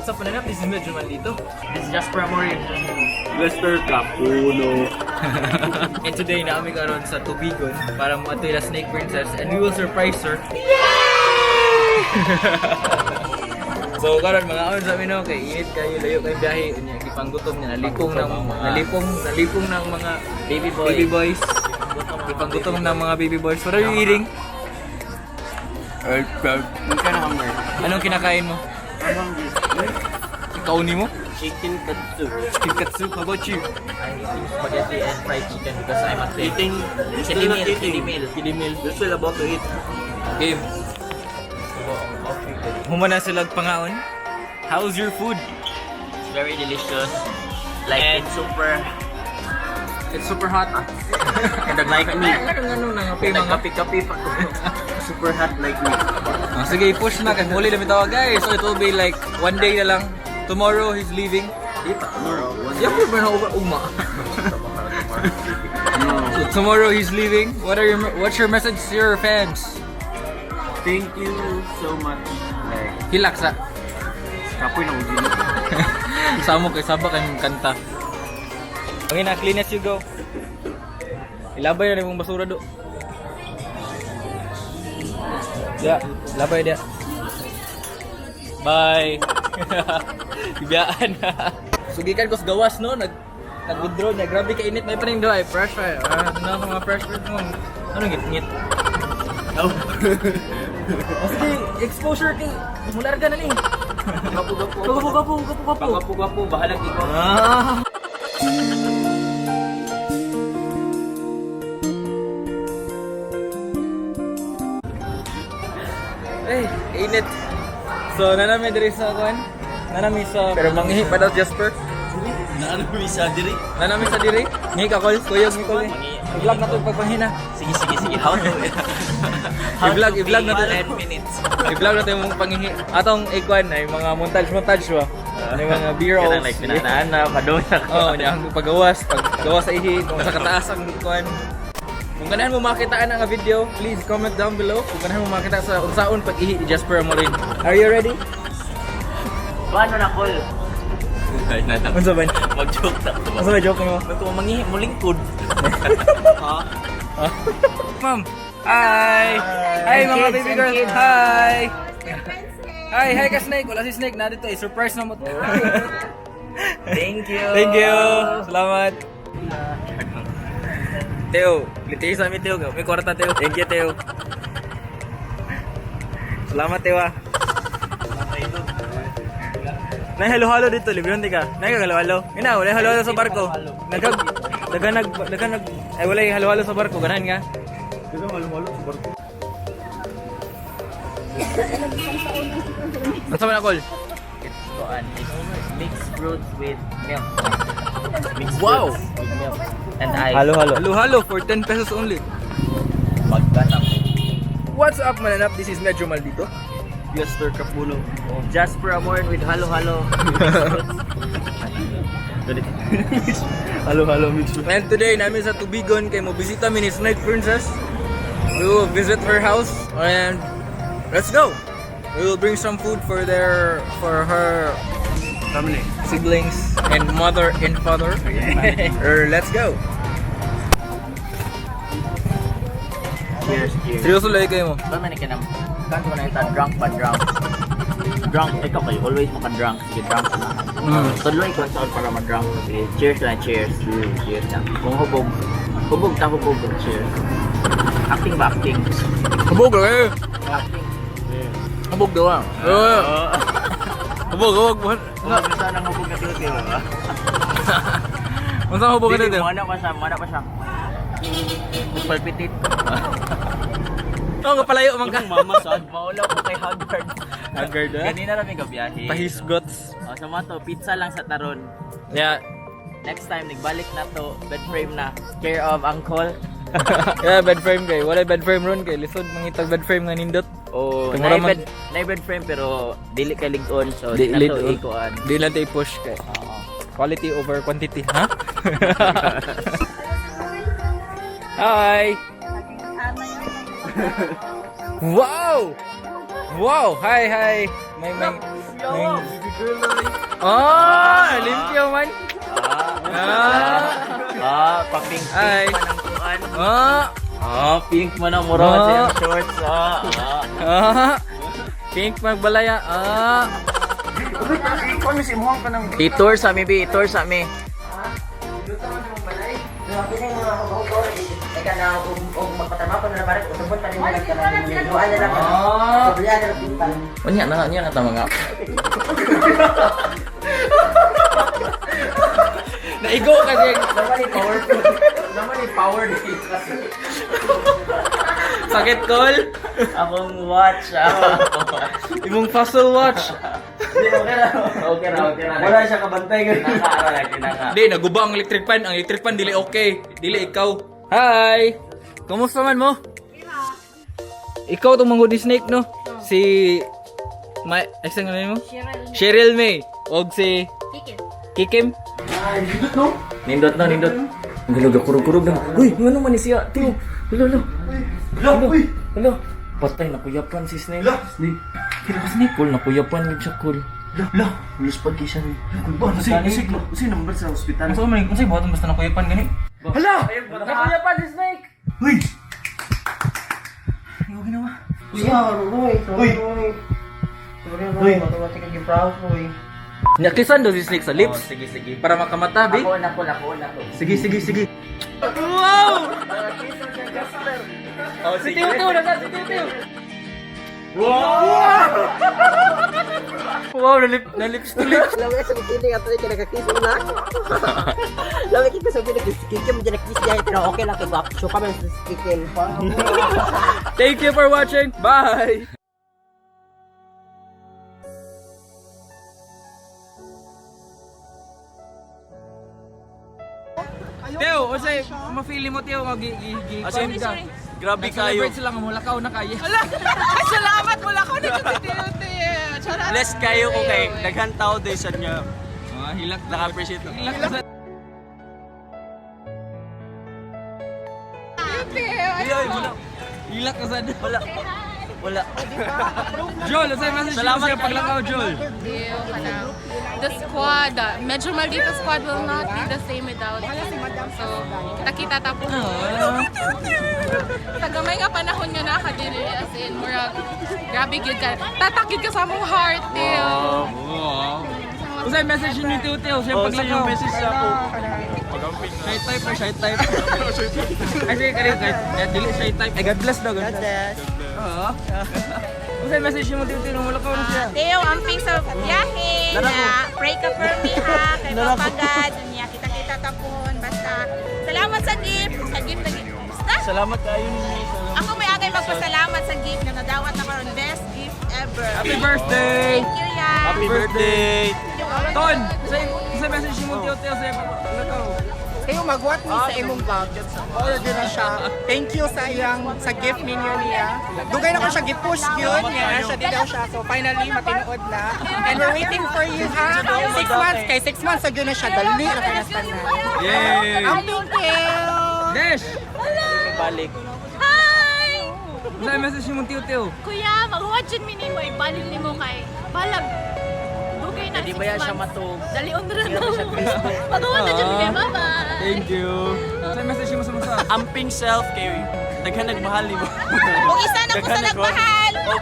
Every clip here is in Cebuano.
What's up, mananap? This is Medyo Maldito. This is Jasper Amorin. Lester Capuno. And today, naami karon sa Tubigon para moadto ila Snake Princess and we will surprise her. So karon mga on sa amin, no, kay init kayo, layo kay biyahe, unya gipanggutom niya, nalipong ng mga Baby boy. Baby boys. Gipanggutom ng mga baby boys. What are you eating? I'm kind of hungry. Anong kinakain mo? I'm hungry. Ikaw ni mo? Chicken katsu. Chicken katsu. How about you? I'm eating spaghetti and fried chicken because I'm a thief. Eating. You're still not Kiddie meal, eating. kiddie meal. Kiddie meal. You're still about to eat. Game. Humana sila pangaon. How's your food? It's very delicious. Like And- it's super It's super hot. And like me. Ano nang mga Nagkape-kape pa ko. Super hot like me. Ah, sige, push na kay muli na bitaw, guys. So it will be like one day na lang. Tomorrow he's leaving. Di pa tomorrow. One Yeah, ba na over ugma. No. So tomorrow he's leaving. What's your message to your fans? Thank you so much. Like, Hilak sa kapoy ng ujin. Samo kay saba kay kanta. Okay na, clean as you go. Ilabay na mong basura do. Ya, labay dia. Bye. Ibiyaan na. Sugikan ko sa gawas, no, nag-withdraw niya. Grabe ka init, may paning ay fresh ay. Ah, ano mga fresh fruit mo? Ano ngit-ngit? Oh. Oh, sige, exposure kay mularga na ni. Gapo gapo. Gapo gapo gapo gapo. Gapo gapo bahala ikaw. Ah. Eh, init. So, nanami diri sa kuan. Nanami sa pero manghi pa daw Jasper. Naano mi sa diri? Nanami sa diri. Ngi ka call, kuyog ni call. I-vlog na to pagpanghina. Sige sige sige. How to How I-vlog, to i-vlog pee na to. 10 minutes. I-vlog na to yung panghihi. Atong ikuan ay mga montage montage ba. Ano yung mga B-rolls. Kanang like pinanaana, padung na ko. Oo, oh, niya ang pagawas, paggawas sa ihi, kung sa kataas ang kuan. Kung ganahan mo makita ang video, please comment down below. Kung ganahan mo makita sa unsaon pag-ihi ni Jasper Amorin. Are you ready? Paano na call? Unsa ba? Mag-joke na ko. Unsa ba joke mo? Magko mangihi mo lingkod. Ha? Ma'am. Hi. Hi mga baby girl. Hi. Hi, hi ka Snake. Wala si Snake na dito. Eh, surprise na mo. Thank you. Thank you. Salamat. Teo, litiis sa amin Teo. May kwarta Teo. Thank you Teo. Salamat Teo ah. Nay halo-halo dito, libre ka. Nay ka halo-halo. Ina, wala halo-halo sa barko. Nagag daganag daganag ay wala halo-halo sa barko, ganahan ka. Dagang halo-halo sa barko. Unsa man akol? It's kuan, it's mixed fruits with milk. Mixed Wow. fruits with milk and ice. Halo-halo. Halo-halo for 10 pesos only. Pagbatang. What's up, mananap? This is Medyo Maldito. Lester Capuno. Jasper Amorin with halo-halo. Mixed fruits. Halo-halo mix. And today, namin sa Tubigon kay mo bisita mi ni Snake Princess. We will visit her house and let's go. We will bring some food for her Family. siblings and mother and father. Let's go. Cheers, cheers. Seryoso lagi kayo mo. Ba man ka na kanto na ita drunk pa drunk. Drunk ikaw kayo always maka drunk, sige drunk na. Tudloy ko sa para ma-drunk. Sige, cheers na cheers. Cheers, cheers na. Kung hubog, hubog ta hubog cheers. Acting ba acting? Hubog eh. Acting. Hubog daw ah. Eh. Hubog, hubog. Hubog sa nang hubog na tiyo ba? Unsa hubog ka Dili, dito? Mana pa siya, mana pa siya. Palpitit. Oh, kapalayo man ka. Mama sad. Maulaw ko kay Haggard. Haggard ah. Ganina lang may gabiyahe. Pahisgots. Oh, sa mga to, pizza lang sa taron. Yeah. Next time, nagbalik na to, bed frame na. Care of uncle. Yeah, bed frame kay. Wala bed frame ron kay. Lisod mangitag bed frame nga nindot. Oh, Tumura na bed frame pero dili kay lig-on so di na to lead- ikuan. Di lang tayo push kay. Oo. Quality over quantity, ha? Hi! Wow! Wow! Hi, hi! May Oh, limpyo man. Ah. Ah, pa-pink Ay. pink man ang kuan. Ah. Ah, pink man ang mura sa iyang shorts. Ah, ah. Ah. Pink magbalaya. Ah. I-tour sa mi, bi. I-tour sa mi. Ah. Unya na, unya na ta mga. Naigo kasi. Naman ni power. Naman ni power dito kasi. Sakit kol. Akong watch. Ah. Imong fossil watch. Hindi, okay na. Okay na, okay na. Wala siya kabantay. Kinaka, kinaka. Di, naguba ang electric fan. Ang electric fan, dili okay. Dili ikaw. Hi! Kumusta man mo? Ikaw itong mga snake, no? Si... Ma... Ay, saan nga mo? Cheryl May. Og si... Kikim. Nindot no, nindot. Ang galo, kurog-kurog na. Uy, ngano man ni siya? Tiyo. Hello, hello. Hello, hello. Patay, nakuyapan si Snake. Snake. Kira ka Snake, cool. Nakuyapan yun siya, cool. Lah, lulas pag kisa ni. Ba, kasi kasi number sa ospital. Ano man, kung sa'yo, buhaton basta nakuyapan gani. Hala! Nakuyapan si Snake! Uy! Uy! Uy! Nakisan daw si Snake sa lips. Oh, sige, sige. Para makamata, bi. Ako, nako, nako, nako. Sige, sige, sige. Wow! Oh, Si Teo Teo, nasa si Teo Teo. Wow! Wow, nalip, nalips to lips. Lawi sa kikiling ato kay nagka-kiss na. Lawi kay sa kikiling mo dyan kiss niya pero okay lang kay guwapo pa man sa kikim. Thank you for watching. Bye! Teo, o say, ma-feel mo Teo nga gi gi gi. As in, grabe kayo. Celebrate sila nga mulakaw na kayo. Ay, salamat! Wala ko na si Teo Teo. Charot. Bless kayo ko kay daghan tao day sa niya. Ah, hilak Naka-appreciate na. Hilak ka sa Teo. Ay, wala. hilak ka sa Wala. Wala. Joel, unsay message mo Salamat sa paglakaw Joel? Teo, kanang the squad, medyo maldito squad will not be the same without you. So, kita-kita tapos. Sa gamay nga panahon nga nakadiri, as in, murag, grabe gyud ka. Tatak gyud ka sa among heart, Teo. Wow. Unsay message ni Teo Teo sa Oh, sa paglakaw? yung message sa ako. Shy type or shy type? Ay, sige, kaya, kaya, kaya, dili shy type. Ay, God bless daw, God bless. Oo. Unsay message mo Teo Teo nung mulakaw na siya? Teo, amping sa biyahe na pray ka for me ha, kay Papa God. Niya, kita-kita tapuhon. Basta, salamat sa gift. Sa gift na gift. Basta, Salamat kayo ninyo. Salamat. ako may agay magpasalamat sa gift na nadawat na karon best gift ever. Happy birthday! Thank you, yan. Happy birthday! Ton, unsay message mo Teo Teo sa paglakaw? Kayo magwat ni sa imong vlog. All yun na siya. Thank you sa iyang sa gift ninyo niya. Dugay na ko siya gi-push yun niya. Siya di daw siya. So finally matinuod na. And we're waiting for you ha. 6 months kay 6 months sa yun na siya. Dali na kay na. Yay! Ang thank you. Dash! Balik. Hi! Unsay message mo Teo Teo? Kuya, maghuwad dyan mi nimo, ibalin nimo kay balag. Dugay na, Di six ba yan siya months. matug? Dalion ra na. Maghuwad na dyan mi kay bye-bye. Thank you. Unsay message mo sa mga? Amping self kay daghan nagmahal ni mo. Kung isa na ko sa nagmahal. Oh,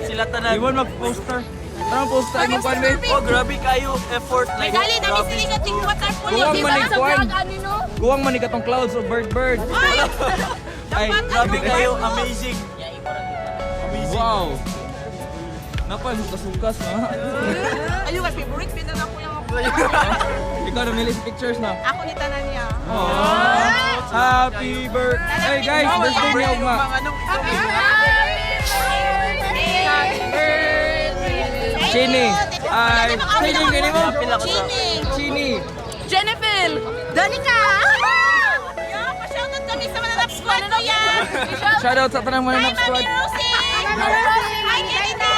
sila tanan. Iwan mag-poster. Tarang poster imong kwan be. Oh, grabe kayo effort May like. gali na sila ka tingwatar po. Kuwang Di man ba ni sa kwan. vlog, ano no? Kuwang man ni katong clouds of bird bird. Ay! Ay, Dapat Grabe ano, kayo, ano? amazing. Amazing. Wow. Napay sukas-sukas na. Ayun, mas favorite pin na ako yung Ikaw na milis pictures na. Ako ni tanan niya. Happy birthday. Hey guys, birthday ni Ugma. Happy birthday! Chini. Ay, Chini gani mo? Chini. Chini. Jennifer! Danica! Yeah, pa-shoutout kami sa Mananap Squad ko yan! Shoutout sa tanang Hi, Mananap Mami Squad. Rosie! Hi, Kerita!